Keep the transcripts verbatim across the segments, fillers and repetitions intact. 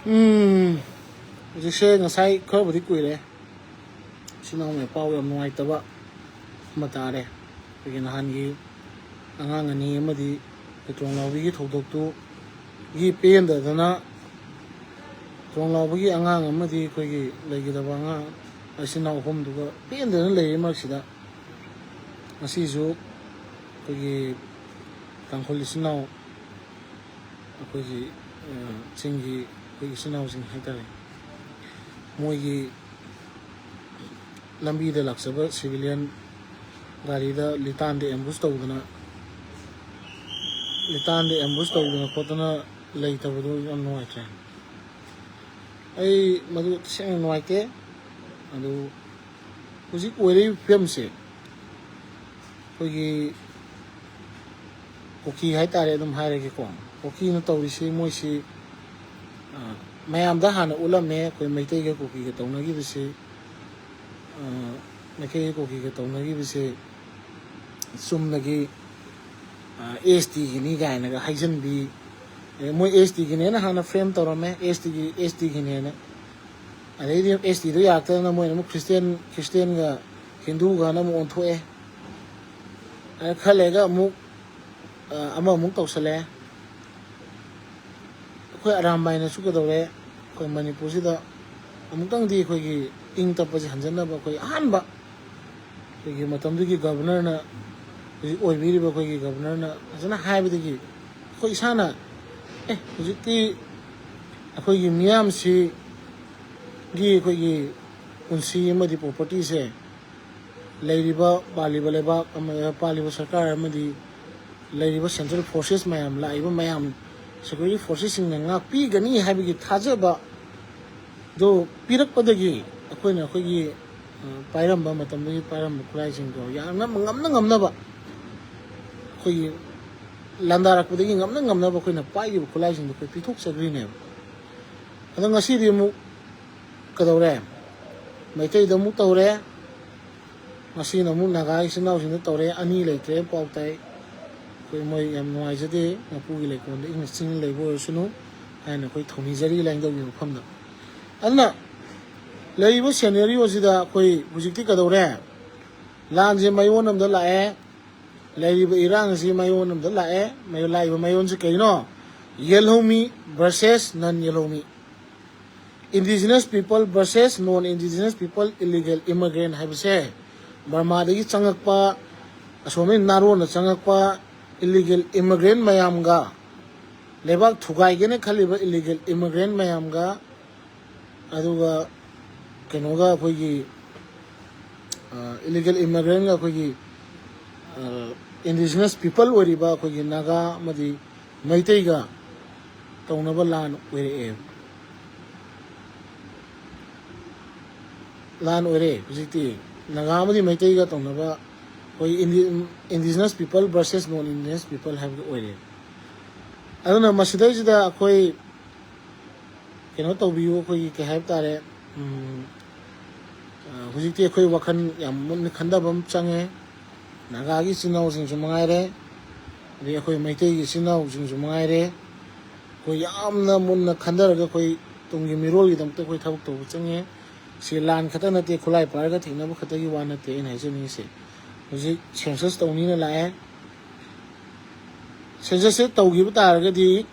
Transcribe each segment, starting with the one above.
ꯎꯝ, ꯍꯧꯖꯤꯛꯁꯦ ꯉꯁꯥꯏ ꯈꯔꯕꯨꯗꯤ ꯀꯨꯏꯔꯦ꯫ ꯏꯆꯤꯟ ꯏꯅꯥꯎ ꯄꯥꯎ ꯌꯥꯝ ꯅꯨꯡꯉꯥꯏꯇꯕ ꯑꯃ ꯇꯥꯔꯦ꯫ ꯑꯩꯈꯣꯏꯒꯤ ꯅꯍꯥꯟꯒꯤ ꯑꯉꯥꯡ ꯑꯅꯤ ꯑꯃꯗꯤ ꯇꯣꯡꯂꯥꯎꯕꯤꯒꯤ ꯊꯧꯗꯣꯛꯇꯨꯒꯤ ꯄꯦꯟꯗꯗꯅ, ꯇꯣꯡꯂꯥꯎꯕꯒꯤ ꯑꯉꯥꯡ ꯑꯃꯗꯤ ꯑꯩꯈꯣꯏꯒꯤ ꯂꯩꯈꯤꯗꯕ ꯑꯉꯥꯡ ꯏꯆꯤꯟ ꯏꯅꯥꯎ ꯑꯍꯨꯝꯗꯨꯒ ꯄꯦꯟꯗꯅ ꯂꯩꯔꯤ ꯃꯔꯛꯁꯤꯗ, ꯉꯁꯤꯁꯨ ꯑꯩꯈꯣꯏꯒꯤ ꯇꯥꯡꯈꯨꯜ ꯏꯆꯤꯟ ꯏꯅꯥꯎ, ꯑꯩꯈꯣꯏꯒꯤ, ꯑ, ꯆꯤꯡꯒꯤ ꯑꯩꯈꯣꯏ ꯏꯆꯤꯟ ꯏꯅꯥꯎꯁꯤꯡ ꯍꯥꯏꯇꯥꯔꯦ, ꯃꯣꯏꯒꯤ ꯂꯝꯕꯤꯗ ꯂꯥꯛꯆꯕ civilian ꯒꯥꯔꯤꯗ ꯂꯤꯇꯥꯟꯗ ambush ꯇꯧꯗꯅ, ꯂꯤꯇꯥꯟꯗ ambush ꯇꯧꯗꯅ ꯈꯣꯠꯇꯅ ꯂꯩꯇꯕꯗꯣ ꯌꯥꯝ ꯅꯨꯡꯉꯥꯏꯇ꯭ꯔꯦ꯫ ꯑꯩ ꯃꯗꯨ ꯇꯁꯦꯡꯅ ꯅꯨꯡꯉꯥꯏꯇꯦ꯫ ꯑꯗꯨ ꯍꯧꯖꯤꯛ ꯑꯣꯏꯔꯤꯕ ꯐꯤꯕꯝꯁꯦ, ꯑꯩꯈꯣꯏꯒꯤ ꯀꯨꯀꯤ ꯍꯥꯏꯇꯥꯔꯦ, ꯑꯗꯨꯝ ꯍꯥꯏꯔꯒꯦꯀꯣ, ꯀꯨꯀꯤꯅ ꯇꯧꯔꯤꯁꯤ ꯃꯣꯏꯁꯤ, ꯑ, ꯃꯌꯥꯝꯗ ꯍꯥꯟꯅ ꯎꯠꯂꯝꯃꯦ꯫ ꯑꯩꯈꯣꯏ ꯃꯩꯇꯩꯒ ꯀꯨꯀꯤꯒ ꯇꯧꯅꯈꯤꯕꯁꯤ, ꯑ, ꯃꯩꯇꯩꯒ ꯀꯨꯀꯤꯒ ꯇꯧꯅꯈꯤꯕꯁꯤ ꯆꯨꯝꯅꯒꯤ, ꯑ, S T ꯒꯤꯅꯤ ꯀꯥꯏꯅꯒ ꯍꯥꯏꯖꯟꯕꯤ, ꯑꯦ, ꯃꯣꯏ S T ꯒꯤꯅꯦꯅ ꯍꯥꯟꯅ frame ꯇꯧꯔꯝꯃꯦ, S T ꯒꯤ, S T ꯒꯤꯅꯦꯅ꯫ ꯑꯗꯩꯗꯤ S T ꯗꯣ ꯌꯥꯔꯛꯇꯗꯅ ꯃꯣꯏꯅ ꯑꯃꯨꯛ ꯈ꯭ꯔꯤꯁꯇꯤꯌꯥꯟ, ꯈ꯭ꯔꯤꯁꯇꯤꯌꯥꯟꯒ ꯍꯤꯟꯗꯨꯒꯅ ꯑꯃꯨꯛ ꯑꯣꯟꯊꯣꯛꯑꯦ꯫ ꯑꯗ ꯈꯔ ꯂꯩꯔꯒ ꯑꯃꯨꯛ, ꯑ, ꯑꯃꯃꯨꯛ ꯇꯧꯁꯜꯂꯛꯑꯦ꯫ ꯑꯩꯈꯣꯏ ꯑꯔꯥꯝꯕꯥꯏꯅꯁꯨ ꯀꯩꯗꯧꯔꯦ, ꯑꯩꯈꯣꯏ ꯃꯅꯤꯄꯨꯔꯁꯤꯗ ꯑꯃꯨꯛꯇꯪꯗꯤ ꯑꯩꯈꯣꯏꯒꯤ ꯏꯪ ꯇꯞꯄꯁꯦ ꯍꯟꯖꯟꯅꯕ ꯑꯩꯈꯣꯏ ꯑꯍꯥꯟꯕ ꯑꯩꯈꯣꯏꯒꯤ ꯃꯇꯝꯗꯨꯒꯤ governorꯅ, ꯍꯧꯖꯤꯛ ꯑꯣꯏꯕꯤꯔꯤꯕ ꯑꯩꯈꯣꯏꯒꯤ governorꯅ ꯐꯖꯅ ꯍꯥꯏꯕꯗꯒꯤ ꯑꯩꯈꯣꯏ ꯏꯁꯥꯅ, ꯑꯦ, ꯍꯧꯖꯤꯛꯇꯤ ꯑꯩꯈꯣꯏꯒꯤ ꯃꯤꯌꯥꯝꯁꯤꯒꯤ ꯑꯩꯈꯣꯏꯒꯤ ꯄꯨꯟꯁꯤ ꯑꯃꯗꯤ propertyꯁꯦ ꯂꯩꯔꯤꯕ, ꯄꯥꯜꯂꯤꯕ ꯂꯩꯕꯥꯛ ꯑꯃ, ꯄꯥꯜꯂꯤꯕ ꯁꯔꯀꯥꯔ ꯑꯃꯗꯤ ꯂꯩꯔꯤꯕ central forces ꯃꯌꯥꯝ, ꯂꯥꯛꯏꯕ ꯃꯌꯥꯝ, security forcesꯁꯤꯡꯅ ꯉꯥꯛꯄꯤꯒꯅꯤ ꯍꯥꯏꯕꯒꯤ ꯊꯥꯖꯕꯗꯣ ꯄꯤꯔꯛꯄꯗꯒꯤ ꯑꯩꯈꯣꯏꯅ ꯑꯩꯈꯣꯏꯒꯤ, ꯑ, ꯄꯥꯏꯔꯝꯕ, ꯃꯇꯝꯗꯨꯒꯤ ꯄꯥꯏꯔꯝꯕ ꯈꯨꯠꯂꯥꯏꯁꯤꯡꯗꯣ ꯌꯥꯝꯅ ꯉꯝꯅ ꯉꯝꯅꯕ, ꯑꯩꯈꯣꯏꯒꯤ ꯂꯥꯟꯗꯥꯔꯛꯄꯗꯒꯤ ꯉꯝꯅ ꯉꯝꯅꯕ ꯑꯩꯈꯣꯏꯅ ꯄꯥꯏꯔꯤꯕ ꯈꯨꯠꯂꯥꯏꯁꯤꯡꯗꯣ ꯑꯩꯈꯣꯏ ꯄꯤꯊꯣꯛꯆꯈ꯭ꯔꯤꯅꯦꯕ꯫ ꯑꯗꯣ ꯉꯁꯤꯗꯤ ꯑꯃꯨꯛ ꯀꯩꯗꯧꯔꯦ? ꯃꯩꯇꯩꯗ ꯑꯃꯨꯛ ꯇꯧꯔꯦ꯫ ꯉꯁꯤꯅ ꯑꯃꯨꯛ ꯅꯥꯒꯥ ꯏꯆꯤꯟ ꯏꯅꯥꯎꯁꯤꯡꯗ ꯇꯧꯔꯦ꯫ ꯑꯅꯤ ꯂꯩꯇ꯭ꯔꯦ ꯄꯥꯎ ꯇꯥꯏ꯫ ꯑꯩꯈꯣꯏ ꯃꯣꯏ ꯌꯥꯝ ꯅꯨꯡꯉꯥꯏꯖꯗꯦ꯫ ꯃꯄꯨꯒꯤ ꯂꯩꯀꯣꯜꯗ ꯏꯪꯅ ꯆꯤꯛꯅ ꯂꯩꯕ ꯑꯣꯏꯔꯁꯅꯨ꯫ ꯍꯥꯏꯅ ꯑꯩꯈꯣꯏ ꯊꯧꯅꯤꯖꯔꯤ ꯂꯥꯏꯅꯤꯡꯊꯧꯒꯤ ꯃꯐꯝꯗ꯫ ꯑꯗꯨꯅ ꯂꯩꯔꯤꯕ ꯁꯦꯅꯦꯔꯤꯑꯣꯁꯤꯗ ꯑꯩꯈꯣꯏ ꯍꯧꯖꯤꯛꯇꯤ ꯀꯩꯗꯧꯔꯦ? ꯂꯥꯟꯁꯦ ꯃꯌꯣꯟ ꯑꯃꯗ ꯂꯥꯛꯑꯦ꯫ ꯂꯩꯔꯤꯕ ꯏꯔꯥꯡ ꯑꯁꯤ ꯃꯌꯣꯟ ꯑꯃꯗ ꯂꯥꯛꯑꯦ꯫ ꯃꯌꯣ-, ꯂꯥꯛꯏꯕ ꯃꯌꯣꯟꯁꯤ ꯀꯩꯅꯣ? ꯌꯦꯜꯍꯧꯃꯤ versus non ꯌꯦꯜꯍꯧꯃꯤ, indigenous people versus non indigenous people, illegal immigrant ꯍꯥꯏꯕꯁꯦ, ꯕꯔꯃꯥꯗꯒꯤ ꯆꯪꯉꯛꯄ, ꯑꯁꯣꯝꯗꯒꯤ ꯅꯥꯔꯣꯟꯅ ꯆꯪꯉꯛꯄ illegal immigrant ꯃꯌꯥꯝꯒ, ꯂꯩꯕꯥꯛ ꯊꯨꯒꯥꯏꯒꯦꯅ ꯈꯜꯂꯤꯕ illegal immigrant ꯃꯌꯥꯝꯒ, ꯑꯗꯨꯒ ꯀꯩꯅꯣꯒ, ꯑꯩꯈꯣꯏꯒꯤ illegal immigrantꯒ ꯑꯩꯈꯣꯏꯒꯤ indigenous people ꯑꯣꯏꯔꯤꯕ ꯑꯩꯈꯣꯏꯒꯤ ꯅꯥꯒꯥ ꯑꯃꯗꯤ ꯃꯩꯇꯩꯒ ꯇꯧꯅꯕ ꯂꯥꯟ ꯑꯣꯏꯔꯛꯑꯦ꯫ ꯂꯥꯟ ꯑꯣꯏꯔꯦ ꯍꯧꯖꯤꯛꯇꯤ꯫ ꯅꯥꯒꯥ ꯑꯃꯗꯤ ꯃꯩꯇꯩꯒ ꯇꯧꯅꯕ ꯑꯩꯈꯣꯏ indi-, indigenous people versus non indigenous people ꯍꯥꯏꯕꯗꯨ ꯑꯣꯏꯔꯦ꯫ ꯑꯗꯨꯅ ꯃꯁꯤꯗꯩꯁꯤꯗ ꯑꯩꯈꯣꯏ ꯀꯩꯅꯣ ꯇꯧꯕꯤꯌꯨ, ꯑꯩꯈꯣꯏꯒꯤ ꯀꯩ ꯍꯥꯏꯕ ꯇꯥꯔꯦ, ꯎꯝ, ꯑ, ꯍꯧꯖꯤꯛꯇꯤ ꯑꯩꯈꯣꯏ ꯋꯥꯈꯜ ꯌꯥꯝ ꯃꯨꯟꯅ ꯈꯟꯊꯕ ꯑꯃ ꯆꯪꯉꯦ꯫ ꯅꯥꯒꯥꯒꯤ ꯏꯆꯤꯟ ꯏꯅꯥꯎꯁꯤꯡꯁꯨ ꯃꯉꯥꯏꯔꯦ, ꯑꯗꯩ ꯑꯩꯈꯣꯏ ꯃꯩꯇꯩꯒꯤ ꯏꯆꯤꯟ ꯏꯅꯥꯎꯁꯤꯡꯁꯨ ꯃꯉꯥꯏꯔꯦ, ꯑꯩꯈꯣꯏ ꯌꯥꯝꯅ ꯃꯨꯟꯅ ꯈꯟꯊꯔꯒ ꯑꯩꯈꯣꯏ ꯇꯨꯡꯒꯤ ꯃꯤꯔꯣꯜꯒꯤꯗꯃꯛꯇ ꯑꯩꯈꯣꯏ ꯊꯕꯛ ꯇꯧꯕ ꯆꯪꯉꯦ꯫ ꯁꯤ ꯂꯥꯟ ꯈꯛꯇ ꯅꯠꯇꯦ, ꯈꯨꯠꯂꯥꯏ ꯄꯥꯏꯔꯒ ꯊꯦꯡꯅꯕ ꯈꯛꯇꯒꯤ ꯋꯥ ꯅꯠꯇꯦ ꯑꯩꯅ ꯍꯥꯏꯖꯅꯤꯡꯉꯤꯁꯦ꯫ ꯍꯧꯖꯤꯛ census ꯇꯧꯅꯤꯅ ꯂꯥꯛꯑꯦ꯫ Censusꯁꯦ ꯇꯧꯈꯤꯕ ꯇꯥꯔꯒꯗꯤ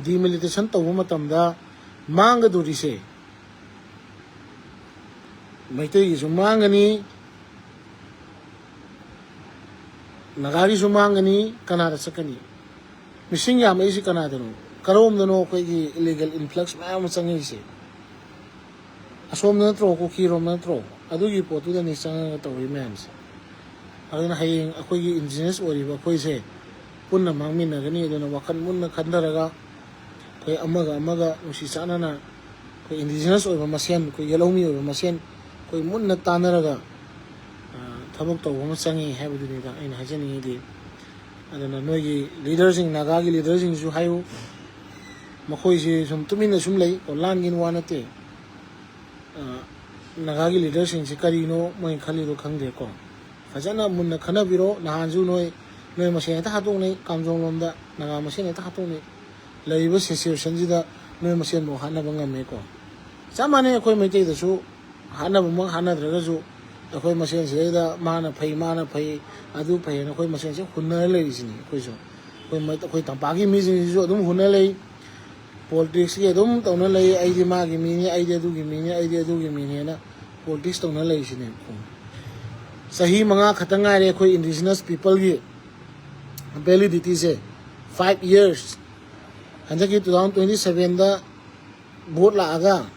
delimitation ꯇꯧꯕ ꯃꯇꯝꯗ ꯃꯥꯡꯒꯗꯧꯔꯤꯁꯦ ꯃꯩꯇꯩꯒꯤꯁꯨ ꯃꯥꯡꯒꯅꯤ, ꯅꯥꯒꯥꯒꯤꯁꯨ ꯃꯥꯡꯒꯅꯤ꯫ ꯀꯅꯥꯗ ꯆꯠꯀꯅꯤ? ꯃꯤꯁꯤꯡ ꯌꯥꯝꯃꯛꯏꯁꯤ ꯀꯅꯥꯗꯅꯣ? ꯀꯔꯣꯝꯗꯅꯣ ꯑꯩꯈꯣꯏꯒꯤ illegal influx ꯃꯌꯥꯝ ꯑꯃ ꯆꯪꯉꯛꯏꯁꯦ? ꯑꯁꯣꯝꯗ ꯅꯠꯇ꯭ꯔꯣ, ꯀꯨꯀꯤꯔꯣꯝꯗ ꯅꯠꯇ꯭ꯔꯣ? ꯑꯗꯨꯒꯤ ꯄꯣꯠꯇꯨꯗꯅꯤ ꯆꯪꯉꯒ ꯇꯧꯔꯤ ꯃꯌꯥꯝꯁꯦ꯫ ꯑꯗꯨꯅ ꯍꯌꯦꯡ ꯑꯩꯈꯣꯏꯒꯤ indigenous ꯑꯣꯏꯔꯤꯕ ꯑꯩꯈꯣꯏꯁꯦ ꯄꯨꯟꯅ ꯃꯥꯡꯃꯤꯟꯅꯒꯅꯤ꯫ ꯑꯗꯨꯅ ꯋꯥꯈꯜ ꯃꯨꯟꯅ ꯈꯟꯊꯔꯒ ꯑꯩꯈꯣꯏ ꯑꯃꯒ ꯑꯃꯒ ꯅꯨꯡꯁꯤ ꯆꯥꯟꯅꯅ ꯑꯩꯈꯣꯏ indigenous ꯑꯣꯏꯕ ꯃꯁꯦꯟ, ꯑꯩꯈꯣꯏ ꯌꯦꯜꯍꯧꯃꯤ ꯑꯣꯏꯕ ꯃꯁꯦꯟ ꯑꯩꯈꯣꯏ ꯃꯨꯟꯅ ꯇꯥꯟꯅꯔꯒ, ꯑ, ꯊꯕꯛ ꯇꯧꯕ ꯑꯃ ꯆꯪꯉꯤ ꯍꯥꯏꯕꯗꯨꯅꯤꯗ ꯑꯩꯅ ꯍꯥꯏꯖꯅꯤꯡꯉꯤꯗꯤ꯫ ꯑꯗꯨꯅ ꯅꯣꯏꯒꯤ leaderꯁꯤꯡ, ꯅꯥꯒꯥꯒꯤ leaderꯁꯤꯡꯁꯨ ꯍꯥꯏꯌꯨ, ꯃꯈꯣꯏꯁꯤ ꯁꯨꯝ ꯇꯨꯃꯤꯟꯅ ꯁꯨꯝ ꯂꯩ, ꯑꯣ, ꯂꯥꯟꯒꯤꯅ ꯋꯥ ꯅꯠꯇꯦ꯫ ꯑ, ꯅꯥꯒꯥꯒꯤ leaderꯁꯤꯡꯁꯤ ꯀꯔꯤꯅꯣ ꯃꯣꯏꯅ ꯈꯜꯂꯤꯗꯣ ꯈꯪꯗꯦꯀꯣ꯫ ꯐꯖꯅ ꯃꯨꯟꯅ ꯈꯟꯅꯕꯤꯔꯣ꯫ ꯅꯍꯥꯟꯁꯨ ꯅꯣꯏ, ꯅꯣꯏ ꯃꯁꯦꯟ ꯍꯦꯛꯇ ꯍꯥꯠꯇꯣꯛꯅꯩ, ꯀꯥꯝꯖꯣꯡ ꯂꯣꯝꯗ ꯅꯥꯒꯥ ꯃꯁꯦꯟ ꯍꯦꯛꯇ ꯍꯥꯠꯇꯣꯛꯅꯩ꯫ ꯂꯩꯔꯤꯕ ꯁꯤꯆꯨꯋꯦꯁꯟꯁꯤꯗ ꯅꯣꯏ ꯃꯁꯦꯟꯐꯥꯎ ꯍꯥꯠꯅꯕ ꯉꯝꯃꯦꯀꯣ꯫ ꯆꯞ ꯃꯥꯟꯅꯩ, ꯑꯩꯈꯣꯏ ꯃꯩꯇꯩꯗꯁꯨ ꯍꯥꯠꯅꯕꯃꯛ ꯍꯥꯠꯅꯗ꯭ꯔꯒꯁꯨ ꯑꯩꯈꯣꯏ ꯃꯁꯦꯟꯁꯤꯗꯩꯗ ꯃꯥꯅ ꯐꯩ, ꯃꯥꯅ ꯐꯩ, ꯑꯗꯨ ꯐꯩ ꯍꯥꯏꯅ ꯑꯩꯈꯣꯏ ꯃꯁꯦꯟꯁꯦ ꯍꯨꯟꯅꯔ ꯂꯩꯔꯤꯁꯤꯅꯤ꯫ ꯑꯩꯈꯣꯏꯁꯨ ꯑꯩꯈꯣꯏ ꯃꯩ-, ꯑꯩꯈꯣꯏ ꯇꯝꯄꯥꯛꯀꯤ ꯃꯤꯁꯤꯡꯁꯤꯁꯨ ꯑꯗꯨꯝ ꯍꯨꯟꯅ ꯂꯩ꯫ ꯄꯣꯂꯤꯇꯤꯛꯁꯀꯤ ꯑꯗꯨꯝ ꯇꯧꯅ ꯂꯩ, "ꯑꯩꯗꯤ ꯃꯥꯒꯤ ꯃꯤꯅꯤ, ꯑꯩꯗꯤ ꯑꯗꯨꯒꯤ ꯃꯤꯅꯤ, ꯑꯩꯗꯤ ꯑꯗꯨꯒꯤ ꯃꯤꯅꯤ" ꯍꯥꯏꯅ ꯄꯣꯂꯤꯇꯤꯛꯁ ꯇꯧꯅ ꯂꯩꯔꯤꯁꯤꯅꯦ꯫ ꯆꯍꯤ ꯃꯉꯥ ꯈꯛꯇ ꯉꯥꯏꯔꯦ ꯑꯩꯈꯣꯏ ꯏꯟꯗꯤꯖꯤꯅꯁ ꯄꯤꯄꯜꯒꯤ ꯚꯦꯂꯤꯗꯤꯇꯤꯁꯦ, five years꯫ ꯍꯟꯗꯛꯀꯤ two thousand twenty sevenꯗ ꯚꯣꯠ ꯂꯥꯛꯑꯒ,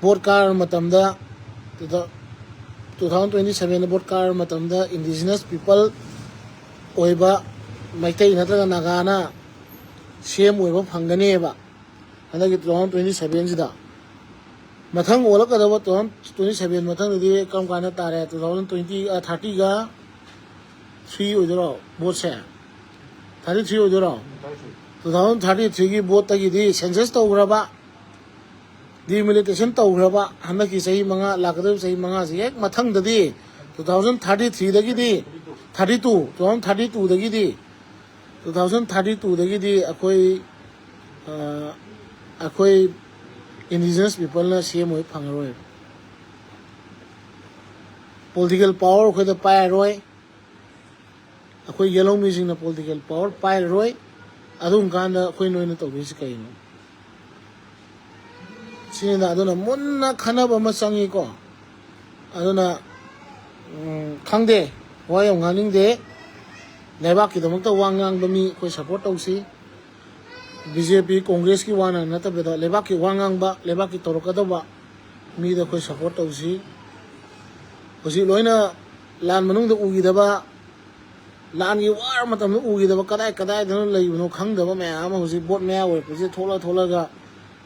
ꯚꯣꯠ ꯀꯥꯔ ꯃꯇꯝꯗ, two thousand twenty sevenꯗ ꯚꯣꯠ ꯀꯥꯔ ꯃꯇꯝꯗ ꯏꯟꯗꯤꯖꯤꯅꯁ ꯄꯤꯄꯜ ꯑꯣꯏꯕ ꯃꯩꯇꯩ ꯅꯠꯇ꯭ꯔꯒ ꯅꯥꯒꯥꯅ ꯁꯤ ꯑꯦꯝ ꯑꯣꯏꯕ ꯐꯪꯒꯅꯦꯕ꯫ ꯍꯟꯗꯛꯀꯤ two thousand twenty sevenꯁꯤꯗ꯫ ꯃꯊꯪ ꯑꯣꯜꯂꯛꯀꯗꯕ two thousand twenty seven ꯃꯊꯪꯗꯗꯤ ꯀꯔꯝ ꯀꯥꯟꯗ ꯇꯥꯔꯦ? Two thousand twenty, ꯑ, thirtyꯒ three ꯑꯣꯏꯗꯣꯏꯔꯣ ꯚꯣꯠꯁꯦ? Thirty three ꯑꯣꯏꯗꯣꯏꯔꯣ? Two thousand thirty threeꯒꯤ ꯚꯣꯠꯇꯒꯤꯗꯤ ꯁꯦꯟꯁꯁ ꯇꯧꯈ꯭ꯔꯕ, ꯗꯤꯃꯤꯂꯤꯇꯦꯁꯟ ꯇꯧꯈ꯭ꯔꯕ, ꯍꯟꯗꯛꯀꯤ ꯆꯍꯤ ꯃꯉꯥ, ꯂꯥꯛꯀꯗꯧꯔꯤꯕ ꯆꯍꯤ ꯃꯉꯥꯁꯤ ꯍꯦꯛ ꯃꯊꯪꯗꯗꯤ, two thousand thirty threeꯗꯒꯤꯗꯤ, thirty two, two thousand thirty twoꯗꯒꯤꯗꯤ, two thousand thirty twoꯗꯒꯤꯗꯤ ꯑꯩꯈꯣꯏ, ꯑ, ꯑꯩꯈꯣꯏ ꯏꯟꯗꯤꯖꯤꯅꯁ ꯄꯤꯄꯜꯅ ꯁꯤ ꯑꯦꯝ ꯑꯣꯏꯕ ꯐꯪꯉꯔꯣꯏ꯫ ꯄꯣꯂꯤꯇꯤꯀꯦꯜ ꯄꯥꯋꯔ ꯑꯩꯈꯣꯏꯗ ꯄꯥꯏꯔꯔꯣꯏ꯫ ꯑꯩꯈꯣꯏ ꯌꯦꯜꯍꯧꯃꯤꯁꯤꯡꯅ ꯄꯣꯂꯤꯇꯤꯀꯦꯜ ꯄꯥꯋꯔ ꯄꯥꯏꯔꯔꯣꯏ꯫ ꯑꯗꯨꯝ ꯀꯥꯟꯗ ꯑꯩꯈꯣꯏ ꯅꯣꯏꯅ ꯇꯧꯗꯣꯏꯁꯤ ꯀꯩꯅꯣ? ꯁꯤꯅꯤꯗ꯫ ꯑꯗꯨꯅ ꯃꯨꯟꯅ ꯈꯟꯅꯕ ꯑꯃ ꯆꯪꯉꯤꯀꯣ꯫ ꯑꯗꯨꯅ, ꯎꯝ, ꯈꯪꯗꯦ, ꯋꯥ ꯌꯥꯝ ꯉꯥꯡꯅꯤꯡꯗꯦ꯫ ꯂꯩꯕꯥꯛꯀꯤꯗꯃꯛꯇ ꯋꯥ ꯉꯥꯡꯕ ꯃꯤ ꯑꯩꯈꯣꯏ ꯁꯞꯄꯣꯔꯠ ꯇꯧꯁꯤ꯫ ꯕꯤ ꯖꯦ ꯄꯤ, ꯀꯣꯡꯒ꯭ꯔꯦꯁꯀꯤ ꯋꯥꯅ ꯅꯠꯇꯕꯤꯗ, ꯂꯩꯕꯥꯛꯀꯤ ꯋꯥ ꯉꯥꯡꯕ, ꯂꯩꯕꯥꯛꯀꯤ ꯇꯧꯔꯛꯀꯗꯧꯕ ꯃꯤꯗ ꯑꯩꯈꯣꯏ ꯁꯞꯄꯣꯔꯠ ꯇꯧꯁꯤ꯫ ꯍꯧꯖꯤꯛ ꯂꯣꯏꯅ ꯂꯥꯟ ꯃꯅꯨꯡꯗ ꯎꯈꯤꯗꯕ, ꯂꯥꯟꯒꯤ ꯋꯥꯔ ꯃꯇꯝꯗ ꯎꯈꯤꯗꯕ, ꯀꯗꯥꯏ ꯀꯗꯥꯏꯗꯅ ꯂꯩꯕꯅꯣ ꯈꯪꯗꯕ ꯃꯌꯥꯝ ꯑꯃ ꯍꯧꯖꯤꯛ ꯚꯣꯠ ꯃꯌꯥ ꯑꯣꯏꯔꯛꯄꯁꯤꯗ ꯊꯣꯛꯂ ꯊꯣꯛꯂꯒ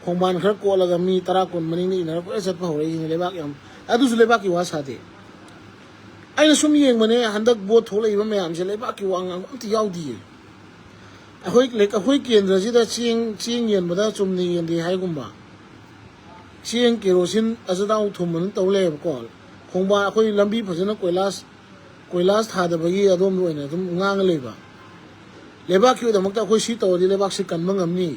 ꯈꯣꯡꯕꯥꯟ ꯈꯔ ꯀꯣꯠꯂꯒ ꯃꯤ ꯇꯔꯥ ꯀꯨꯟ ꯃꯅꯤꯡꯗ ꯏꯟꯅꯔ ꯀꯣꯏꯆꯠ ꯆꯠꯄ ꯍꯧꯔꯛꯏꯁꯤꯅꯦ꯫ ꯂꯩꯕꯥꯛ ꯌꯥꯝ, ꯑꯗꯨꯁꯨ ꯂꯩꯕꯥꯛꯀꯤ ꯋꯥ ꯁꯥꯗꯦ꯫ ꯑꯩꯅ ꯁꯨꯝ ꯌꯦꯡꯕꯅꯦ, ꯍꯟꯗꯛ ꯚꯣꯠ ꯊꯣꯛꯂꯛꯏꯕ ꯃꯌꯥꯝꯁꯦ ꯂꯩꯕꯥꯛꯀꯤ ꯋꯥ ꯉꯥꯡꯕ ꯑꯝꯇ ꯌꯥꯎꯗꯤꯌꯦ꯫ ꯑꯩꯈꯣꯏ ꯂꯩ-, ꯑꯩꯈꯣꯏ ꯀꯦꯟꯗ꯭ꯔꯁꯤꯗ ꯆꯦꯡ, ꯆꯦꯡ ꯌꯦꯟꯕꯗ ꯆꯨꯝꯅ ꯌꯦꯟꯗꯦ ꯍꯥꯏꯒꯨꯝꯕ, ꯆꯦꯡ, ꯀꯦꯔꯣꯁꯤꯟ, ꯑꯆꯥꯊꯥꯎ, ꯊꯨꯝ ꯑꯗꯨꯝ ꯇꯧ ꯂꯩꯌꯦꯕꯀꯣ꯫ ꯈꯣꯡꯕꯥꯟ, ꯑꯩꯈꯣꯏ ꯂꯝꯕꯤ ꯐꯖꯅ ꯀꯣꯏꯂꯥꯁ, ꯀꯣꯏꯂꯥꯁ ꯊꯥꯗꯕꯒꯤ ꯑꯗꯣꯝꯗ ꯑꯣꯏꯅ ꯑꯗꯨꯝ ꯉꯥꯡꯉ ꯂꯩꯕ꯫ ꯂꯩꯕꯥꯛꯀꯤꯗꯃꯛꯇ ꯑꯩꯈꯣꯏ ꯁꯤ ꯇꯧꯔꯗꯤ ꯂꯩꯕꯥꯛꯁꯤ ꯀꯟꯕ ꯉꯝꯅꯤ,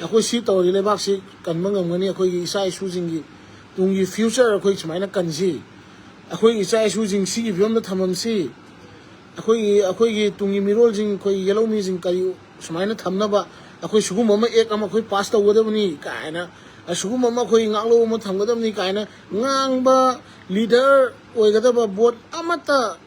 ꯑꯩꯈꯣꯏ ꯁꯤ ꯇꯧꯔꯗꯤ ꯂꯩꯕꯥꯛꯁꯤ ꯀꯟꯕ ꯉꯝꯒꯅꯤ, ꯑꯩꯈꯣꯏꯒꯤ ꯏꯆꯥ ꯏꯁꯨꯁꯤꯡꯒꯤ ꯇꯨꯡꯒꯤ future ꯑꯩꯈꯣꯏ ꯁꯨꯃꯥꯏꯅ ꯀꯟꯁꯤ, ꯑꯩꯈꯣꯏꯒꯤ ꯏꯆꯥ ꯏꯁꯨꯁꯤꯡ ꯁꯤꯒꯤ ꯐꯤꯕꯝꯗ ꯊꯝꯃꯝꯁꯤ, ꯑꯩꯈꯣꯏꯒꯤ ꯑꯩꯈꯣꯏꯒꯤ ꯇꯨꯡꯒꯤ ꯃꯤꯔꯣꯜꯁꯤꯡ, ꯑꯩꯈꯣꯏꯒꯤ ꯌꯦꯜꯍꯧꯃꯤꯁꯤꯡ ꯀꯔꯤ ꯁꯨꯃꯥꯏꯅ ꯊꯝꯅꯕ ꯑꯩꯈꯣꯏ ꯁꯤꯒꯨꯝꯕ ꯑꯃ act ꯑꯃ ꯑꯩꯈꯣꯏ pass ꯇꯧꯒꯗꯕꯅꯤ ꯀꯥꯏꯅ, ꯑꯁꯤꯒꯨꯝꯕ ꯑꯃ ꯑꯩꯈꯣꯏ ꯉꯥꯛꯂꯧ ꯑꯃ ꯊꯝꯒꯗꯕꯅꯤ ꯀꯥꯏꯅ ꯉꯥꯡꯕ leader ꯑꯣꯏꯒꯗꯕ vote ꯑꯃꯠꯇ,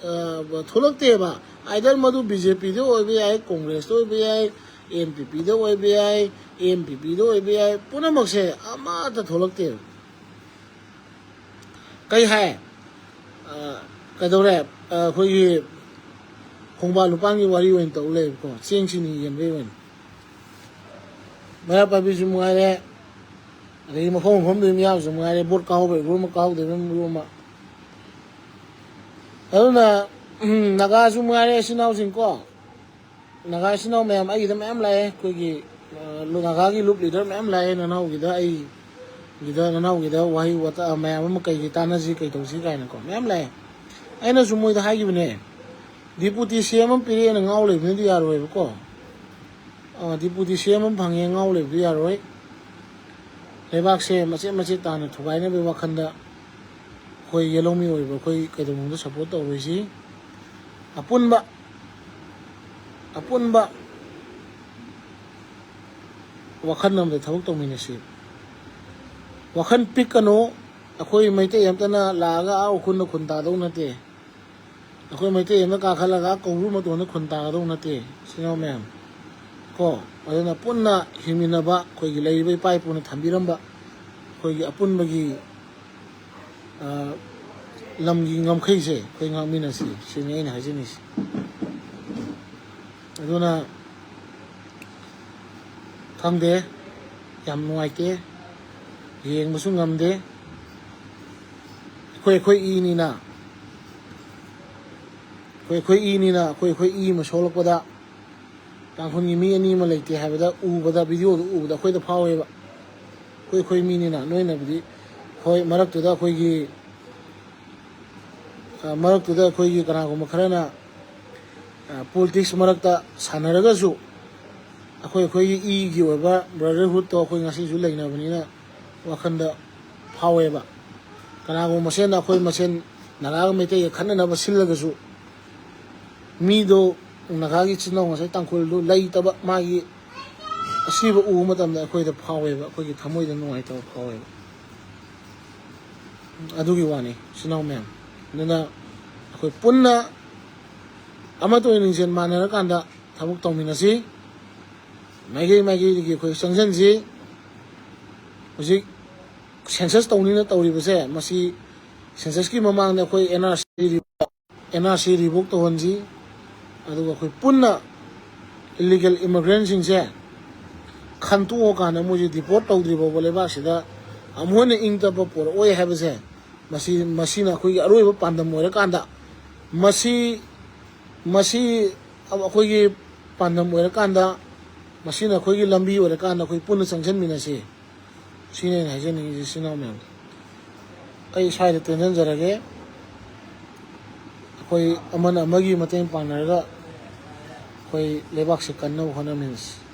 ꯑ, ꯊꯣꯛꯂꯛꯇꯦꯕ꯫ Either ꯃꯗꯨ BJPꯗ ꯑꯣꯏꯕ ꯌꯥꯏ, Congressꯇ ꯑꯣꯏꯕ ꯌꯥꯏ, NPPꯗ ꯑꯣꯏꯕ ꯌꯥꯏ, MPPꯗ ꯑꯣꯏꯕ ꯌꯥꯏ, ꯄꯨꯝꯅꯃꯛꯁꯦ ꯑꯃꯠꯇ ꯊꯣꯛꯂꯛꯇꯦꯕ꯫ ꯀꯩ ꯍꯥꯏ? ꯑ, ꯀꯩꯗꯧꯔꯦ? ꯑ, ꯑꯩꯈꯣꯏꯒꯤ ꯈꯣꯡꯕꯥꯟ ꯂꯨꯄꯥꯟꯒꯤ ꯋꯥꯔꯤ ꯑꯣꯏꯅ ꯇꯧ ꯂꯩꯌꯦꯕꯀꯣ, ꯆꯦꯡ ꯆꯤꯅꯤ ꯌꯦꯟꯕꯩ ꯑꯣꯏꯅ꯫ ꯃꯩꯔꯥ ꯄꯥꯏꯕꯤꯁꯨ ꯃꯉꯥꯏꯔꯦ, ꯑꯗꯒꯤ ꯃꯐꯝ ꯃꯐꯝꯗꯨꯒꯤ ꯃꯤꯌꯥꯝꯁꯨ ꯃꯉꯥꯏꯔꯦ, vote ꯀꯥꯍꯧꯕ ꯒ꯭ꯔꯨꯞ ꯑꯃ, ꯀꯥꯍꯧꯗꯕ ꯒ꯭ꯔꯨꯞ ꯑꯃ꯫ ꯑꯗꯨꯅ, ꯎꯝ, ꯅꯥꯒꯥꯁꯨ ꯃꯉꯥꯏꯔꯦ, ꯏꯆꯤꯟ ꯏꯅꯥꯎꯁꯤꯡꯀꯣ, ꯅꯥꯒꯥ ꯏꯆꯤꯟ ꯏꯅꯥꯎ ꯃꯌꯥꯝ ꯑꯩꯒꯤꯗ ꯃꯌꯥꯝ ꯂꯥꯛꯑꯦ, ꯑꯩꯈꯣꯏꯒꯤ, ꯑ, ꯅꯥꯒꯥꯒꯤ ꯂꯨꯞ leader ꯃꯌꯥꯝ ꯂꯥꯛꯑꯦ, ꯅꯅꯥꯎꯒꯤꯗ ꯑꯩꯒꯤꯗ, ꯅꯅꯥꯎꯒꯤꯗ ꯋꯥꯍꯩ ꯋꯥꯇꯥ ꯃꯌꯥꯝ ꯑꯃ ꯀꯩꯒꯤ ꯇꯥꯟꯅꯁꯤ, ꯀꯩ ꯇꯧꯁꯤ ꯀꯥꯏꯅꯀꯣ ꯃꯌꯥꯝ ꯂꯥꯛꯑꯦ꯫ ꯑꯩꯅꯁꯨ ꯃꯣꯏꯗ ꯍꯥꯏꯈꯤꯕꯅꯦ, deputy CM ꯑꯃ ꯄꯤꯔꯛꯑꯦꯅ ꯉꯥꯎ ꯂꯩꯕꯅꯗꯤ ꯌꯥꯔꯣꯏꯕꯀꯣ꯫ ꯑ, deputy CM ꯑꯃ ꯐꯪꯉꯦ ꯉꯥꯎ ꯂꯩꯕꯗꯤ ꯌꯥꯔꯣꯏ꯫ ꯂꯩꯕꯥꯛꯁꯦ ꯃꯆꯦꯠ ꯃꯆꯦꯠ ꯇꯥꯅ ꯊꯨꯒꯥꯏꯅꯕꯒꯤ ꯋꯥꯈꯜꯗ ꯑꯩꯈꯣꯏ ꯌꯦꯜꯍꯧꯃꯤ ꯑꯣꯏꯕ ꯑꯩꯈꯣꯏ ꯀꯩꯗꯧꯅꯨꯡꯗ support ꯇꯧꯔꯣꯏꯁꯤ꯫ ꯑꯄꯨꯟꯕ, ꯑꯄꯨꯟꯕ ꯋꯥꯈꯜ ꯑꯃꯗ ꯊꯕꯛ ꯇꯧꯃꯤꯟꯅꯁꯤ꯫ ꯋꯥꯈꯜ ꯄꯤꯛꯀꯅꯨ꯫ ꯑꯩꯈꯣꯏ ꯃꯩꯇꯩ ꯑꯝꯇꯅ ꯂꯥꯛꯑꯒ ꯑꯥ ꯎꯈ꯭ꯔꯨꯜꯗ ꯈꯨꯟ ꯇꯥꯗꯧ ꯅꯠꯇꯦ꯫ ꯑꯩꯈꯣꯏ ꯃꯩꯇꯩ ꯑꯃꯅ ꯀꯥꯈꯠꯂꯒ ꯀꯧꯕ꯭ꯔꯨ ꯃꯇꯣꯟꯗ ꯈꯨꯟ ꯇꯥꯒꯗꯧ ꯅꯠꯇꯦ, ꯏꯆꯤꯟ ꯏꯅꯥꯎ ꯃꯌꯥꯝ꯫ ꯀꯣ, ꯑꯗꯨꯅ ꯄꯨꯟꯅ ꯍꯤꯡꯃꯤꯟꯅꯕ, ꯑꯩꯈꯣꯏꯒꯤ ꯂꯩꯔꯤꯕ ꯏꯄꯥ ꯏꯄꯨꯅ ꯊꯝꯕꯤꯔꯝꯕ ꯑꯩꯈꯣꯏꯒꯤ ꯑꯄꯨꯟꯕꯒꯤ, ꯑ, ꯂꯝꯒꯤ ꯉꯝꯈꯩꯁꯦ ꯑꯩꯈꯣꯏ ꯉꯥꯛꯃꯤꯟꯅꯁꯤ, ꯁꯤꯅꯤ ꯑꯩꯅ ꯍꯥꯏꯖꯅꯤꯡꯉꯤꯁꯤ꯫ ꯑꯗꯨꯅ ꯈꯪꯗꯦ, ꯌꯥꯝ ꯅꯨꯡꯉꯥꯏꯇꯦ, ꯌꯦꯡꯕꯁꯨ ꯉꯝꯗꯦ꯫ ꯑꯩꯈꯣꯏ ꯑꯩꯈꯣꯏ ꯏꯅꯤꯅ, ꯑꯩꯈꯣꯏ ꯑꯩꯈꯣꯏ ꯏꯅꯤꯅ ꯑꯩꯈꯣꯏ ꯑꯩꯈꯣꯏ ꯏ ꯑꯃ ꯁꯣꯛꯂꯛꯄꯗ ꯇꯥꯡꯈꯨꯜꯒꯤ ꯃꯤ ꯑꯅꯤ ꯑꯃ ꯂꯩꯇꯦ ꯍꯥꯏꯕꯗ ꯎꯕꯗ, videoꯗꯨ ꯎꯕꯗ ꯑꯩꯈꯣꯏꯗ ꯐꯥꯎꯋꯦꯕ꯫ ꯑꯩꯈꯣꯏ ꯑꯩꯈꯣꯏ ꯃꯤꯅꯤꯅ꯫ ꯅꯣꯏꯅꯕꯨꯗꯤ ꯍꯣꯏ, ꯃꯔꯛꯇꯨꯗ ꯑꯩꯈꯣꯏꯒꯤ, ꯑ, ꯃꯔꯛꯇꯨꯗ ꯑꯩꯈꯣꯏꯒꯤ ꯀꯅꯥꯒꯨꯝꯕ ꯈꯔꯅ ꯄꯣꯂꯤꯇꯤꯛꯁ ꯃꯔꯛꯇ ꯁꯥꯟꯅꯔꯒꯁꯨ ꯑꯩꯈꯣꯏ ꯑꯩꯈꯣꯏꯒꯤ ꯏꯒꯤ ꯑꯣꯏꯕ ꯕ꯭ꯔꯗꯔꯍꯨꯠꯇꯣ ꯑꯩꯈꯣꯏ ꯉꯁꯤꯁꯨ ꯂꯩꯅꯕꯅꯤꯅ ꯋꯥꯈꯜꯗ ꯐꯥꯎꯋꯦꯕ꯫ ꯀꯅꯥꯒꯨꯝꯕ ꯃꯁꯦꯟꯗ ꯑꯩꯈꯣꯏ ꯃꯁꯦꯟ ꯅꯥꯒꯥꯒ ꯃꯩꯇꯩꯒ ꯈꯠꯅꯅꯕ ꯁꯤꯜꯂꯒꯁꯨ ꯃꯤꯗꯣ ꯅꯥꯒꯥꯒꯤ ꯏꯆꯤꯟ ꯏꯅꯥꯎ ꯉꯁꯥꯏ ꯇꯥꯡꯈꯨꯜꯗꯨ ꯂꯩꯇꯕ ꯃꯥꯒꯤ ꯑꯁꯤꯕ ꯎꯕ ꯃꯇꯝꯗ ꯑꯩꯈꯣꯏꯗ ꯐꯥꯎꯋꯦꯕ, ꯑꯩꯈꯣꯏꯒꯤ ꯊꯃꯣꯏꯗ ꯅꯨꯡꯉꯥꯏꯇꯕ ꯐꯥꯎꯋꯦꯕ꯫ ꯑꯗꯨꯒꯤ ꯋꯥꯅꯤ ꯏꯆꯤꯟ ꯏꯅꯥꯎ ꯃꯌꯥꯝ꯫ ꯑꯗꯨꯅ ꯑꯩꯈꯣꯏ ꯄꯨꯟꯅ ꯑꯃꯠꯇ ꯑꯣꯏꯅ ꯂꯤꯡꯖꯦꯜ ꯃꯥꯟꯅꯔꯀꯥꯟꯗ ꯊꯕꯛ ꯇꯧꯃꯤꯟꯅꯁꯤ꯫ ꯃꯥꯏꯀꯩ ꯃꯥꯏꯀꯩꯗꯒꯤ ꯑꯩꯈꯣꯏ ꯆꯪꯁꯤꯟꯁꯤ꯫ ꯍꯧꯖꯤꯛ ꯁꯦꯟꯁꯁ ꯇꯧꯅꯤꯅ ꯇꯧꯔꯤꯕꯁꯦ, ꯃꯁꯤ ꯁꯦꯟꯁꯁꯀꯤ ꯃꯃꯥꯡꯗ ꯑꯩꯈꯣꯏ N R C, N R C revoke ꯇꯧꯍꯟꯁꯤ꯫ ꯑꯗꯨꯒ ꯑꯩꯈꯣꯏ ꯄꯨꯟꯅ ꯏꯂꯤꯒꯦꯜ ꯏꯃꯤꯒ꯭ꯔꯦꯟꯁꯤꯡꯁꯦ ꯈꯟꯇꯣꯛꯑꯀꯥꯟꯗ ꯃꯣꯏꯁꯦ ꯗꯤꯄꯣꯔꯠ ꯇꯧꯗ꯭ꯔꯤ ꯐꯥꯎꯕ ꯂꯩꯕꯥꯛꯁꯤꯗ ꯑꯃꯨꯛ ꯍꯟꯅ ꯏꯪ ꯇꯞꯄ ꯄꯨꯔꯛꯑꯣꯏ ꯍꯥꯏꯕꯁꯦ, ꯃꯁꯤ, ꯃꯁꯤꯅ ꯑꯩꯈꯣꯏꯒꯤ ꯑꯔꯣꯏꯕ ꯄꯥꯟꯗꯝ ꯑꯣꯏꯔꯀꯥꯟꯗ, ꯃꯁꯤ, ꯃꯁꯤ ꯑꯩꯈꯣꯏꯒꯤ ꯄꯥꯟꯗꯝ ꯑꯣꯏꯔꯀꯥꯟꯗ, ꯃꯁꯤꯅ ꯑꯩꯈꯣꯏꯒꯤ ꯂꯝꯕꯤ ꯑꯣꯏꯔꯀꯥꯟꯗ ꯑꯩꯈꯣꯏ ꯄꯨꯟꯅ ꯆꯪꯁꯤꯟꯃꯤꯟꯅꯁꯤ꯫ ꯁꯤꯅꯤ ꯑꯩꯅ ꯍꯥꯏꯖꯅꯤꯡꯉꯤꯁꯦ ꯏꯆꯤꯟ ꯏꯅꯥꯎ ꯃꯌꯥꯝꯗ꯫ ꯑꯩ ꯁ꯭ꯋꯥꯏꯗ ꯇꯦꯟꯖꯟꯖꯔꯒꯦ꯫ ꯑꯩꯈꯣꯏ ꯑꯃꯅ ꯑꯃꯒꯤ ꯃꯇꯦꯡ ꯄꯥꯡꯅꯔꯒ ꯑꯩꯈꯣꯏ ꯂꯩꯕꯥꯛꯁꯦ ꯀꯟꯅꯕ ꯍꯣꯠꯅꯃꯤꯟꯅꯁꯤ꯫